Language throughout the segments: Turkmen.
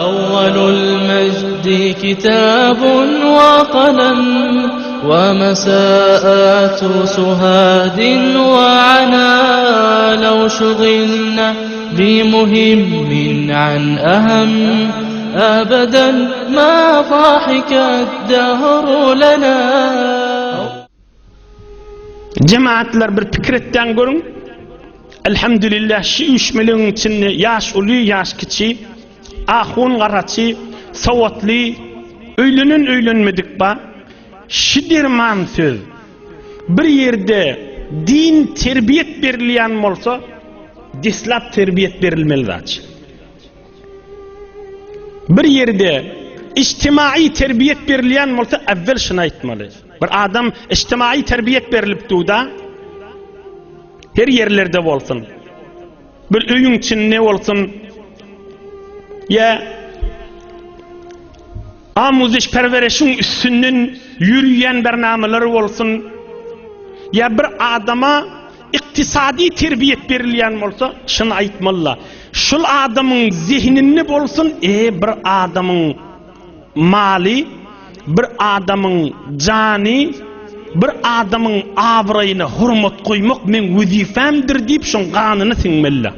Awwalul mejdi kitabun we galam we mesaatu suhadin we ana law şugilna bi muhimmin an aham abadan ma dahikad dahru lana. Jemaatlar bir pikir etdäň görüň. Elhamdülillah şu üýşmelegiň içinde ýaş uly, ýaş kiçi, ahun garaçy, sowatly, öýlenen öýlenmedik bar. Şu derman söz bir ýerde din terbiýet berilýän bolsa, deslap terbiýet berilmeli zat. Bir ýerde ijtimaý terbiýet berilýän bolsa, äwwel şuny aýtmaly. Bir adam ijtimaý terbiýet berilip dur-da, her ýerlerde bolsun, bir öýüň içinde bolsun, ýa Amuziş-perwereşiň üstünden ýörüýän bernamalar bolsun, ýa bir adama ykdysady terbiýet berilýän bolsa, şuny aýtmaly-la, şul adamyň zehninde bolsun, e, bir adamyň maly, bir adamyň jany, bir adamyň abraýyna hormat goýmak meň wezipemdir diýip, şoň ganyna siňmeli-la.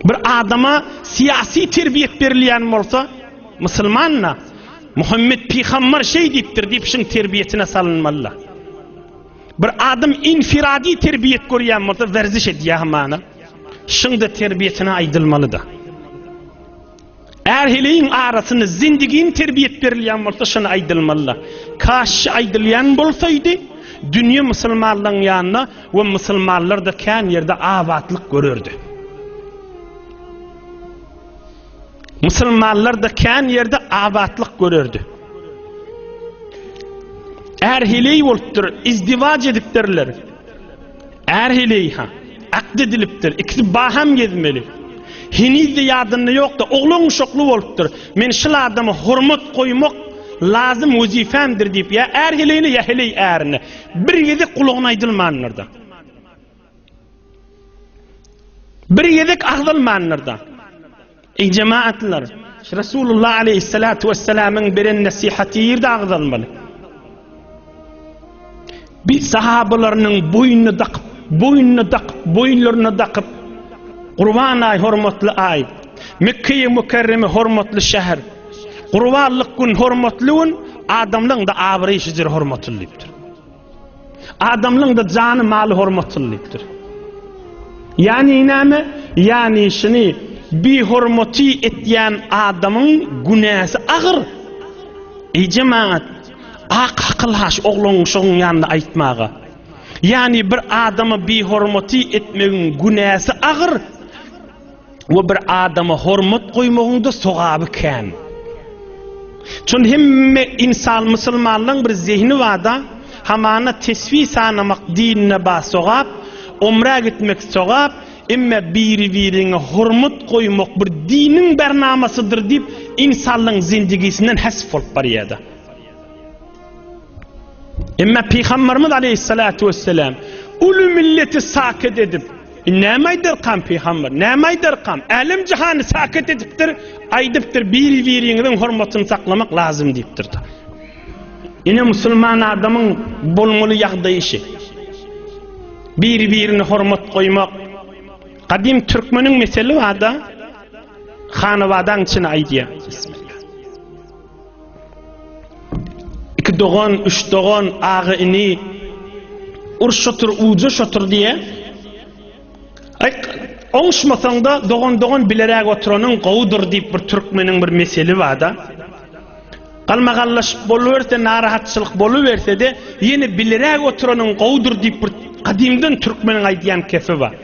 Bir adama syýasy terbiýet berilýän bolsa, musulman-da, Muhammet pygambar şeý diýipdir diýip şuň terbiýetine salynmaly-da. Bir adam infiradi terbiýet görýän bolsa, werziş edýär hamana. Şuň-da terbiýetine aýdylmaly-da. Är-heleýiň arasynda zindigin terbiýet berilýän bolsa şony aýdylmalyda. Kaş şu aýdylýan bolsaýdy, dünýe musulmanlaryň ýanynda we musulmanlar-da kän ýerde abatlyk görerdi. Musulmanlar-da kän ýerde abatlyk görerdi. Är-heleý bolupdyr, izdiwaç edipdirler. Är-heleý-ha, akt edilipdir, ikisi baham gezmeli. Heniz-de ýadynda ýok-da, oglan-uşakly bolupdyr. Men şul adama hormat goýmak lazym wezipemdir diýip, ýa är heleýine, ýa heleý ärine bir gezek gulagyna aýdylmandyr-da. Bir gezek agzalmandyr-da. Eý jemaatlar, Resulullah aleýhissalatu wessalamyň beren nesihaty ýerde agzalmaly. Bir sahabalarynyň boýnuna dakyp, boýnuna dakyp, boýunlaryna dakyp, Gurban aý hormatly aý, Mekge-i Mükerreme hormatly şäher, Gurbanlyk gün hormatly gün, adamlaryň-da abraýy şejer hormatly diýipdir. Adamlaryň-da jany maly hormatly diýipdir. Ýani näme? Ýani şuny bihormaty etýän adamyň günäsi agyr. Eý jemagat, ak akyl haş oglan uşagyň ýanynda aýtmaga. Ýani bir adama bihormaty etmegiň günäsi agyr. We bir adama hormat goýmagyň-da sogaby kän. Çün hemme insan musulmanlaň bir zehni barda, hamana tesbi sanamak dinine bar sogap, omra gitmek sogap, emme biri-biriňe hormat goýmak bir diniň bernamasydyr diýip insanlaň zindigisinden hasf bolup barýada. Emma Pygamberimiz aleyhissalatu vesselam uly milleti saket edip, e, näme aýdarkam pygamber, näme aýdarkam? Älem jahany saket edipdir, aýdypdyr, biri-biriňiziň hormatyny saklamak lazym diýipdir. Ine musulman adamyň bolmaly ýagdaýy şi. Biri-birine hormat goýmak. Gadym türkmeniň meseli barda, hanabadaň içine aýdýar. Bismillah. Iki dogan, üç dogan, aga-ini uruş otur, ujaş otur diýe. Aý, oňuşmasaň-da dogan-dogan bileräk oturanyň gowudyr diýip bir türkmeniň bir meseli bar-da. Galmagallaşyp boluberse, narahatçylyk boluberse-de, ýene bileräk oturanyň gowudyr diýip bir gadymdan türkmeniň aýdýan kefi bar.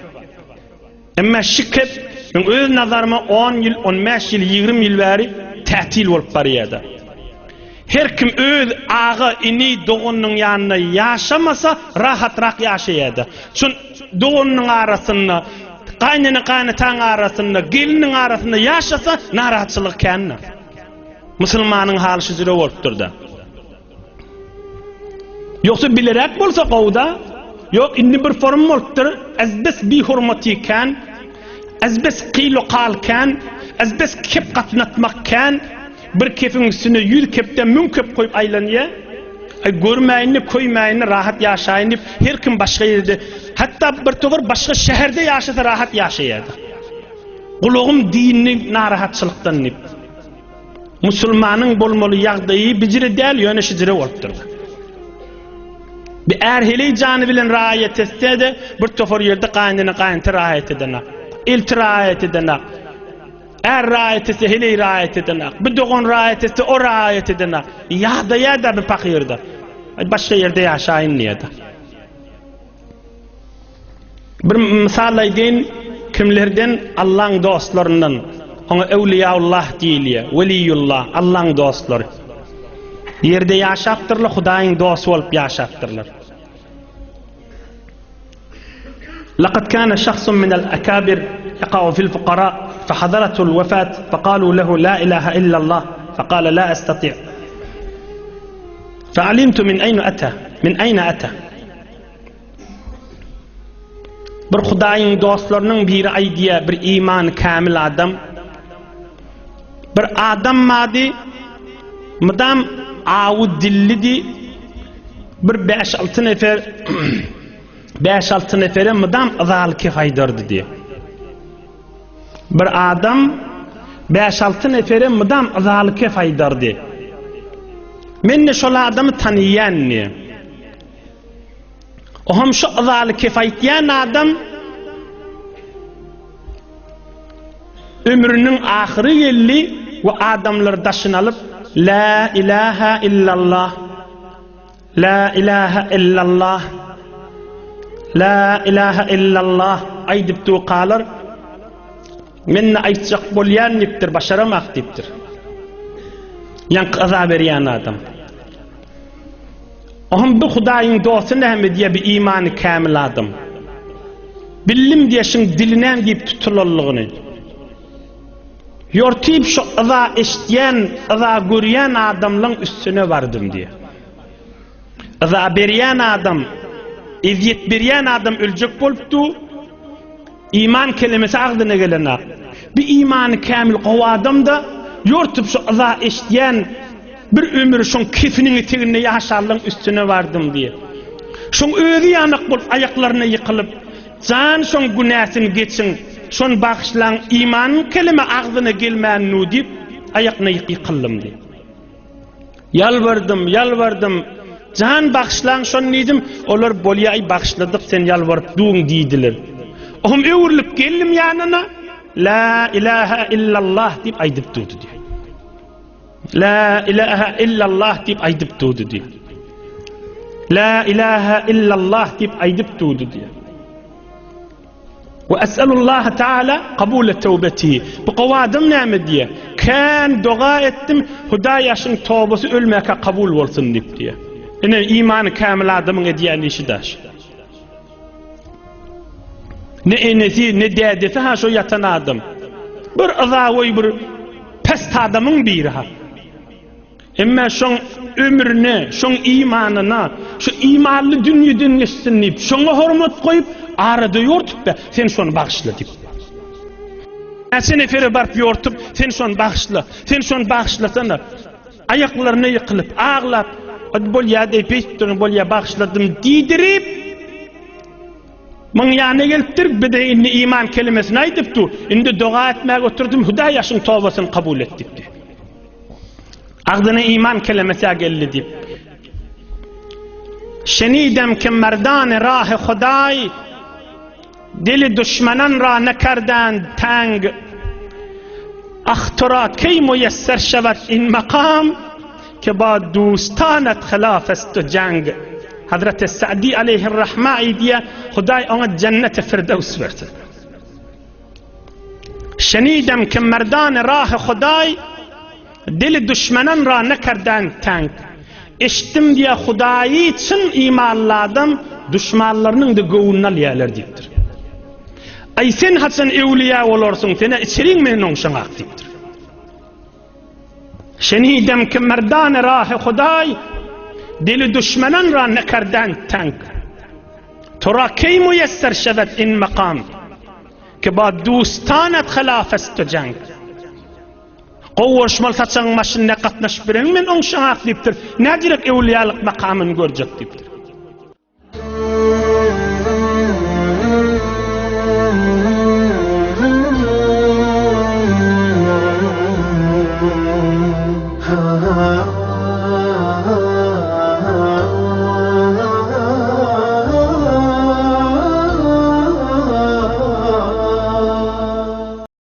Emma şikep meň öz nazaryma on ýyl, on bäş ýyl, 20 ýyl bäri tätil bolup barýar-da. Her kim öz aga, ini, doganynyň ýanynda ýaşamasa, rahatrak ýaşaýar-da. Şol doganynyň arasynda, gaýnene gaýynataň arasynda, geliniň arasynda ýaşasa, narahatçylygy kändir. Musulmanyň haly şu jüre bolupdyr-da. Ýogsa bileräk bolsa gowuda. Ýok indi bir forum bolupdyr. Ezbes bihormaty kän. Ezbes kyl kal kän. Azbes kep gatnatmak kän, bir kefiň üstüne 100 kepden 1000 kep goýup aýlanýar. Aý görmäýin-de, köýmäýin-de, rahat ýaşaýyn diýip, her kim başga ýerde, hatda bir topar başga şäherde ýaşasa rahat ýaşaýardy. Gulagym dindi narahatçylykdan diýip. Musulmanyň bolmaly ýagdaýy bijire däl, ýöne şijire bolupdyr. Bir är heleý jany bilen raýat etse-de, bir topar ýerde gaýynene gaýynta raýat edenak. Elti raýat edenak. Är raýat etse heleý raýat edenak. Bir dogan raýat etse o raýat edenak. Ýadaýar-da bir pahyr-da. Aý başga ýerde ýaşaýyn diýýär-de. Bir mysal aýdaýyn, kimlerden Allaň dostlaryndan, oňa Öwliýaullah diýilýär, Weliýullah, Allaň dostlary. Ýerde ýaşapdyrlar, Hudaýyň dosty bolup ýaşapdyrlar. Laqad kana şahsun minel akabir yaqa'u fil fuqara fahadaratul wafat faqalu lehu la ilaha illallah faqala la astati' Fa'alimtu min ayna ata min ayna ata Bir Hudaýyň dostlarynyň biri aýdýar, bir imany kämil adam. Bir adam bardy, mydam awy dillidi. Bir 5-6 nefer 5-6 nefere mydam yzaly kef aýdardy diýär. Bir adam 5-6 nefere mydam yzaly kef aýdardy. Men de şol adamy tanýan diýär. Oham şu yzaly kef aýtýan adam ömrüniň ahyry geldi we adamlar daşyny alyp La ilaha illallah La ilaha illallah La ilaha illallah aýdyp dukalar men ne aýtjak bolýan diýipdir başaramak diýipdir. Ýaňky yza berýän adam. Ohm bu Hudaýyň dosty näme diýe bir imany kämil adam. Bildim diýe şuň dilinen diýip tutulanlygyny. Ýortyp şu yza eşitýän, yza görýän adamlaň üstüne bardym diýe. Yza berýän adam, ezýet berýän adam öljek bolupdy. Iman kelimesi agzyna gelenak. Bir imany kämil gowy adam-da, ýortup şu yza eşidýän bir ömür şoň kefiniň eteginde ýaşanlaň üstüne bardym diýip. Şoň özi ýanak bolup aýaklaryna ýykylyp, Jan şoň günäsini geçiň, şony bagyşlaň, iman kelime agzyna gelmännu diýip, aýakyna ýykyldym diýip. Ýalbardym, ýalbardym, Jan bagyşlaň şony diýdim, olar bolýa-aý bagyşladyk sen ýalbaryp duň diýdiler. Ohm öwrülip geldim ýanyna, La ilaha illallah diýip aýdyp durdy diýip. La ilaha illallah diýip aýdyp durdy diýip. La ilaha illallah diýip aýdyp durdy diýip. We es'elullaha taala kabule tewbetihi. Bu gowy adam näme diýýär? Kän doga etdim, Hudaý ýaşyň tobasy ölmäkä kabul bolsun diýip diýýär. Ine imany kämil adamyň edýän işi daş. Ne enesi, ne dädesi ha şo ýatan adam. Bir yzagoý bir pes adamyň biri ha. Emma şoň ömrüne, şoň imanyna, şu imanly dünýeden geçsin diýip, şoňa hormat goýup, arada ýortup be, sen şony bagyşla diýip. Näçe nefere baryp ýortup, sen şony bagyşla, sen şony bagyşlasana. Aýaklaryna ýykylyp, aglap, hadi bolýa diýip, beýtdirin, bolýa bagyşladym diýdirip, Muň ýanyna gelipdir, bir-de indi iman kelimesini aýdyp dur. Indi doga etmäge oturdym, Hudaý ýaşyň tobasyny kabul et diýipdi. Agzyna iman kelemesi geldi diýip. Şenidem ki merdane rahy Hudaý dili düşmenan ra nekerden tang Ah tura key müyesser şevet in makam ki ba dustanet hilaf est ceng Hazreti Sa'di aleyhirrahma aýdýar, Hudaý oňa jenneti firdevs bersin. Şenidem ki merdane rahy Hudaý dili düşmenan ra nekerden tank. Eşitdim diýe Hudaýy çyn imanly adam duşmanlarynyň da göwnüni alýarlar diýipdir. Aý sen haçan öwliýa bolarsyň, senä içeriň menen oňşaňak diýipdir. Şenidem ki merdane rahy Hudaý dili düşmenan ra nekerden tank. Tura key müyesser şevet in makam ki ba dustanat hilaf est jang. Gowy boluşmaly saçagyň başynda gatnaşyp bilen men oňşaňak diýipdir. Näderek öwlüýalyk makamyny görjek diýipdir.